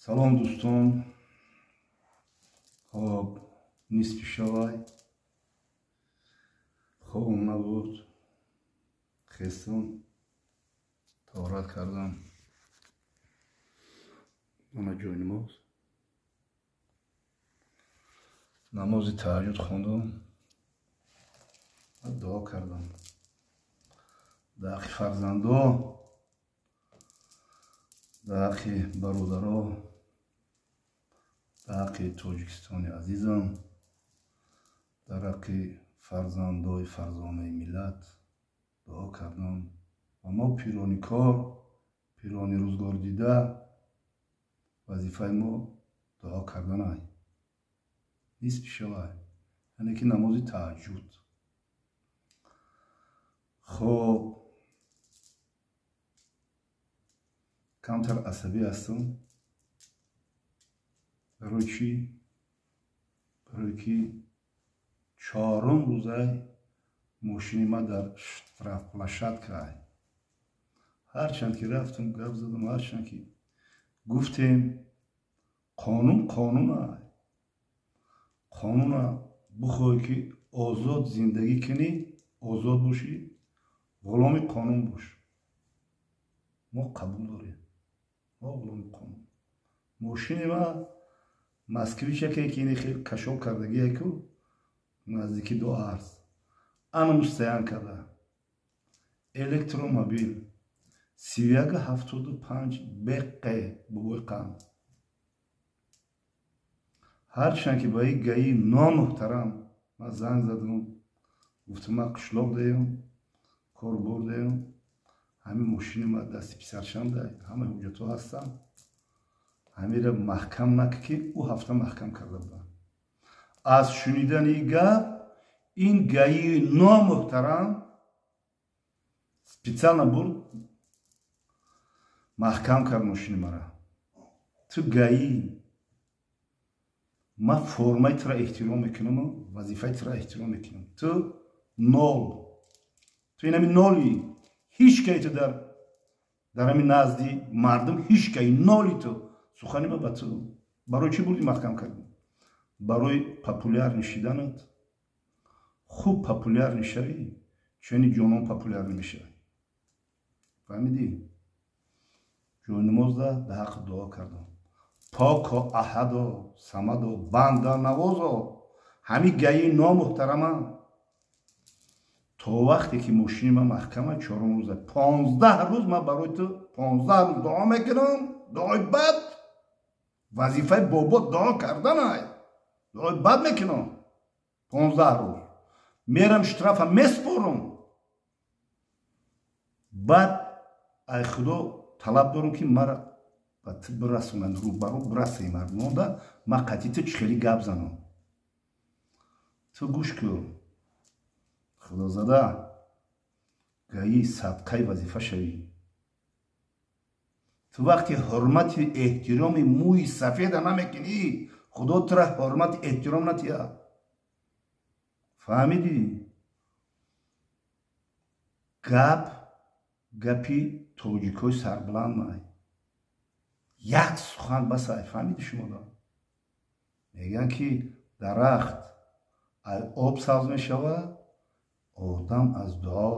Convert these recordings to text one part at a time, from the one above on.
Салом, дӯстон. Хоб, нисфи шавай хобам набуд, хестам, таҳорат кардам, ана ҷои намоз, намози таҳаҷҷуд хондам ва дуо кардам дар ҳаққи фарзандо, дар ҳаққи бародаро, дар ҳаққи Тоҷикистони азизам, дар ҳаққи фарзандои фарзонаи миллат дуо кардам. Ва мо пирони кор, пирони рӯзгордида, вазифаи мо дуо карданай, нисфи шавай, яъне ки намози таҳаҷҷуд. Хоб, камтар асабӣ ҳастам. Барои чӣ? Барое ки чорум рӯзай мошини ма дар штрафплощадкаай. Ҳарчанд ки рафтам, гап задам, ҳарчанд ки гуфтем, қонун қонунай. Қонуна бихоҳӣ ки озод зиндагӣ кунӣ, озод бошӣ, ғуломи қонун бош. Мо қабул дорем, мо ғуломи қонун. Мошини ма Москвичаке ки ини хел кашол кардагие ку наздики ду арз ана мустаян карда, электромобил 3175 бқ бобои қанд. Ҳарчанд ки ба ин гаи номуҳтарам ман занг задам, гуфтам, ман қишлоқ даем, корбор даем, ҳамин мошини ма дасти писаршам дай, ҳама ҳуҷҷатҳо ҳастанд, ҳамира маҳкам накӣ, ки ӯ ҳафта маҳкам карда буданд. Аз шунидани гап ин гаи номуҳтарам специально бурд, маҳкам кард мошини мара. Ту гаи, ман формаи тура эҳтиром мекунаму вазифаи тура эҳтиром мекунам. Ту нол, ту инами ноли, ҳеҷ кай ту дар ҳамин назди мардум ҳеҷ кай ноли. Ту сухани ма ба ту барои чӣ бурдӣ маҳкам кардӣ? Барои популяр нишиданат. Хуб популяр нишавӣ, чуни ҷонон популяр намешавӣ, фаҳмидӣ? Ҷои намозда ба ҳақ дуо кардам. Поко, аҳадо, самадо, банда навозо, ҳамин гаи номуҳтарама то вақте ки мошини ман маҳкама чорум рӯза, 15 рӯз ман барои ту 15 рӯз дуо мекунам. Дуои бад, вазифаи бобо дуо карданай. Дуои бад мекунам 15 рӯз, мерам, штрафа меспорам, баъд ай Худо талаб дорам, ки мара ба ту бирасонанд, рӯбарӯ бирасаи мардумонда, ман қатъи ту чӣ хеле гап занам. Ту гӯш кун, худозада, гаи садқаи вазифа шавӣ. Ту вақти ҳурмати эҳтироми мӯи сафеда намекунӣ, Худо тура ҳурмати эҳтиром натиҳад, фаҳмидӣ? Гап гапи тоҷикои сарбуланд май, як сухан басай, фаҳмиди? Шумода мегӯянд, ки дарахт аз об сабз мешавад, одам аз дуо,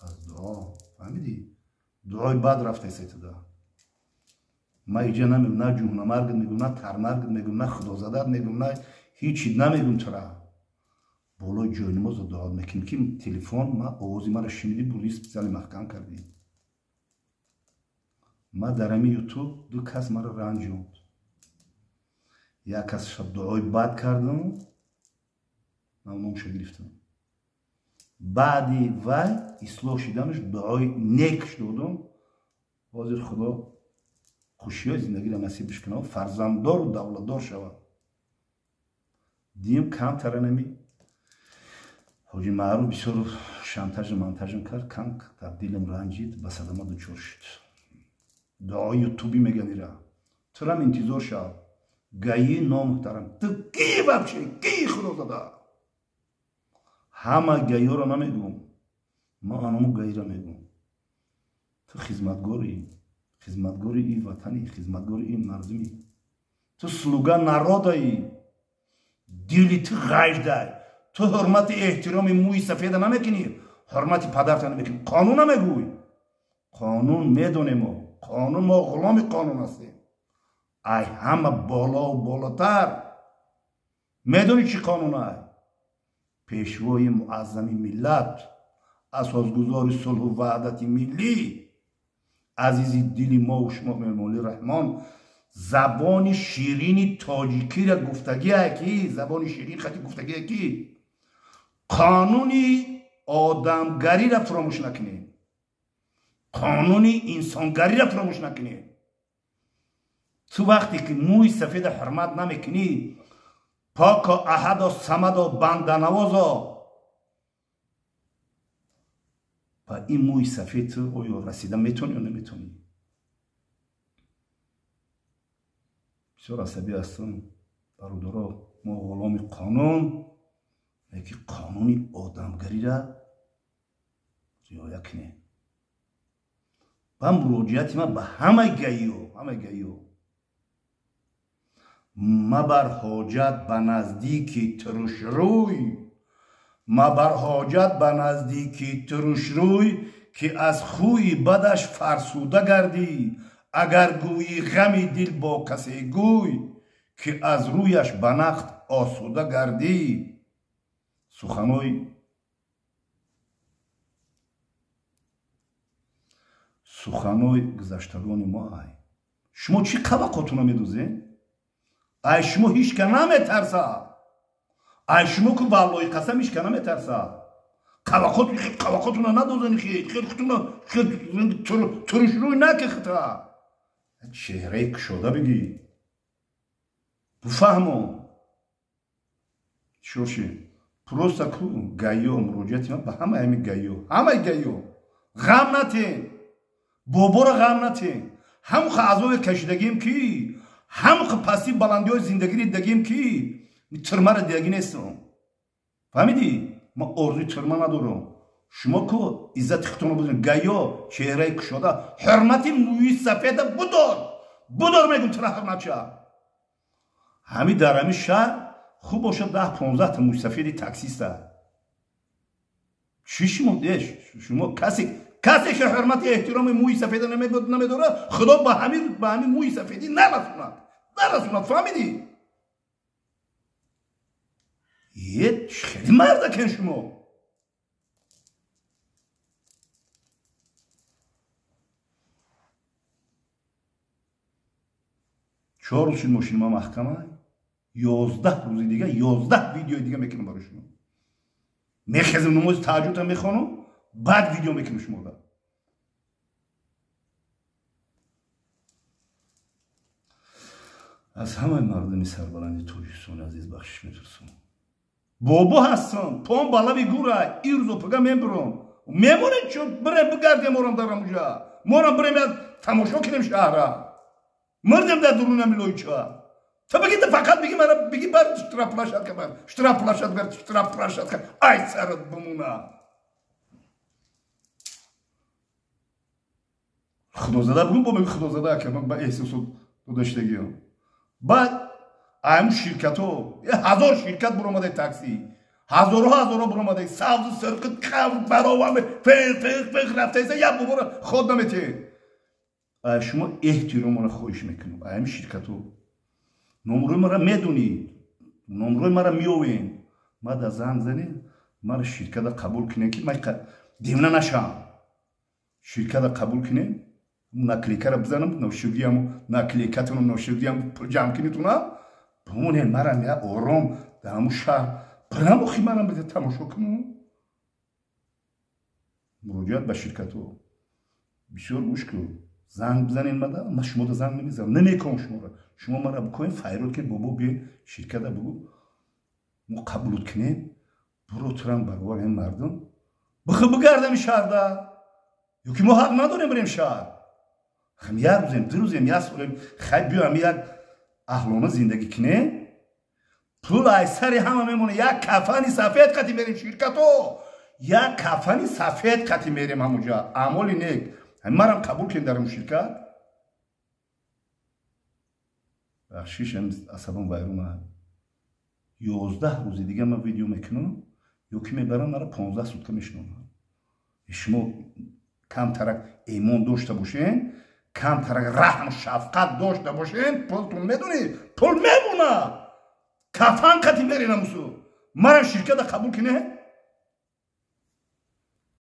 аз дуо, фаҳмидӣ? Дуои бад рафтаеса туда. Ман иҷа намегум, на ҷуҳнамаргат мегум, на тармаргат мегум, на худозадат мегум, на ҳичи намегум. Тура болои ҷои намоза дуо мекунем, ки телефон ма овози маро шунидӣ, бурдӣ, специально маҳкам кардӣ. Ма дар ҳамин Ютуб ду кас маро ранҷонд. Як касша дуои бад кардам, ман номша гирифтам. Баъди вай ислоҳ шиданаш дуои некш додам. Ҳозир Худо хушиҳои зиндагиро насибаш кунад, фарзанддору давлатдор шавад. Дим камтара нами ҳоҷи Маъруф бисёр шантажу мантажам кард, кам дар дилам ранҷид, ба садама дучор шуд. Дуои ютубӣ меган ира. Турам интизор шав, гаи номуҳтарам. Ту ки вообще ки, худозада? Ҳама гаиҳоро намегӯм, ман аному гаиро мегӯм. Ту хизматгорӣ. Хизматгори ин ватани, хизматгори ин мардуми. Ту слуга народаи. Дили ту ғайждай. Ту ҳурмати эҳтироми мӯи сафеда намекунӣ, ҳурмати падарта намекунӣ. Қонун намегӯй. Қонун медонем мо. Қонун, мо ғуломи қонун ҳастем. Ай ҳама болову болотар. Медонӣ чӣ қонун ай? Пешвои муаззами миллат, асосгузори сулҳу ваҳдати миллӣ, азизи дили мову шумо Эмомалӣ Раҳмон забони ширини тоҷикиро гуфтагие ки, забони ширин хати гуфтагие ки қонуни одамгариро фуромӯш накунед, қонуни инсонгариро фуромӯш накунед. Ту вақте ки мӯи сафеда ҳурмат намекунӣ, поко аҳадо самадо банданавозо, ба ин мӯи сафед ту оё расида метавонӣ ё наметавонӣ? Бисёр асабӣ ҳастам, бародаро. Мо ғуломи қонун, лекин қонуни одамгариро риоя кунем. Ба муроҷиати ман ба ҳамаи гаиё, ҳамаи гаиё, мабар ҳоҷат ба наздики турушрӯй, мабар ҳоҷат ба наздики турушрӯй, ки аз хӯи бадаш фарсуда гардӣ. Агар гӯйи ғами дил бо касе гӯй, ки аз рӯяш ба нақд осуда гардӣ. Суханои гузаштагони мо ай. Шумо чӣ қабақотуна медӯзед? Ай шумо ҳеч ка наметарса. Ай шумо ку валлои қасам ҳеч ка наметарса. Қабақотуна надозани, хел хутуна турушрӯй накихта. Чеҳраи кушода бигӣ. Буфаҳмо. Шурши. Просто ку гаё, муроҷиати ман ба ҳамаи ҳами гаё, ҳамаи гаё. Ғам натен. Боборо ғам натен. Ҳамха азобе кашидагим ки, ҳамха пасти баландиҳои зиндагиро дидагим ки, тирмаро дидагӣ нестам. Фаҳмидӣ? Ман орзуи тирма надорам. Шумо ку иззати худтонро будем. Гаё, чеҳраи кушода, ҳурмати мӯи сафеда будор. Будор мегум тира ҳурматча. Ҳами дар ҳами шаҳр хуб бошад 10-15 та мӯйсафеди таксиста. Чӣ шумо шумо касе ки ҳурмати эҳтироми мӯи сафеда намедорад, худо ба ҳамин мӯи сафедӣ нарасонад. Нарасонад, фаҳмидӣ? Е хеле мардакен шумо. Чор рӯз шуд мошини ман маҳкама, 11 рӯзи дига 11 видеои дига мекунам барои шумо. Мехезам намози таҳаҷҷудам мехонам, баъд видео мекунам шумода. Аз ҳамаи мардуми сарбаланди Тоҷикистони азиз бахшиш мепурсам. Бобо ҳастам, пом балави гура, ирзу пага мебурам. Мемонем чун бирем бигардем орам дар ҳамуҷа. Морам бирем як тамошо кунем шаҳра. Мурдем дар дуруни ҳами лойча. Ту биги фақат биги мара биги бар штрафплощадка бар, штрафплощадка бар, штрафплощадка. Ай сарат бимона. Худозада бигум, бо меги худозада ки ман ба эҳсосот додаштагиам. Баъд ам ширкатҳо, ҳазор ширкат буромадаи такси, ҳазорҳо ҳазорҳо буромадаи сабзу сирқи қавр баровам феқ феқ феқ рафтаиса як боборо ход наметиҳед. Шумо эҳтиромона хоҳиш мекунам. Ам ширкатҳо номрои мара медонед, номрои мара меовен. Ма да занг занед, мара ширката қабул кунед ки ман девна нашам. Ширката қабул кунед, наклейкара бизанам, навшудиаму наклейкатонам навшудиам пул ҷамъ кунедтонам. Бимонед марам я ором дар ҳамун шаҳр бирам, охи марам бида тамошо кунам. Муроҷиат ба ширкатҳо. Бисёр гӯш кун. Занг бизанед мада, ман шумода занг намезанам, намекунам шуморо. Шумо мара бикоем, файрод кунед, бобо биёед ширката бугӯ, мо қабулут кунем, буро турам баробар ҳамин мардум. Бихӯ бигардам шаҳрда. Ё ки мо ҳақ надорем бирем шаҳр. Хам як рӯзем, ду рӯзем, як солем, хай биём як аҳлона зиндагӣ кунем. Пул ай сари ҳама мемонад. Як кафани сафед қати мерем ширкатҳо. Як кафани сафед қати мерем ҳамуҷа. Аъмоли нек. Марам қабул кунед дар ҳамун ширкат. Бахшиш, асабам вайрон. 11 рӯзи дига ман видео мекунам ё ки мебарам, мара 15 сутка мешинонам. Шумо камтарак имон дошта бошен, камтарак раҳм, шафқат дошта бошен. Пултун медонӣ, пул мемона, кафан қати меринамусу. Мара ширката қабул кине.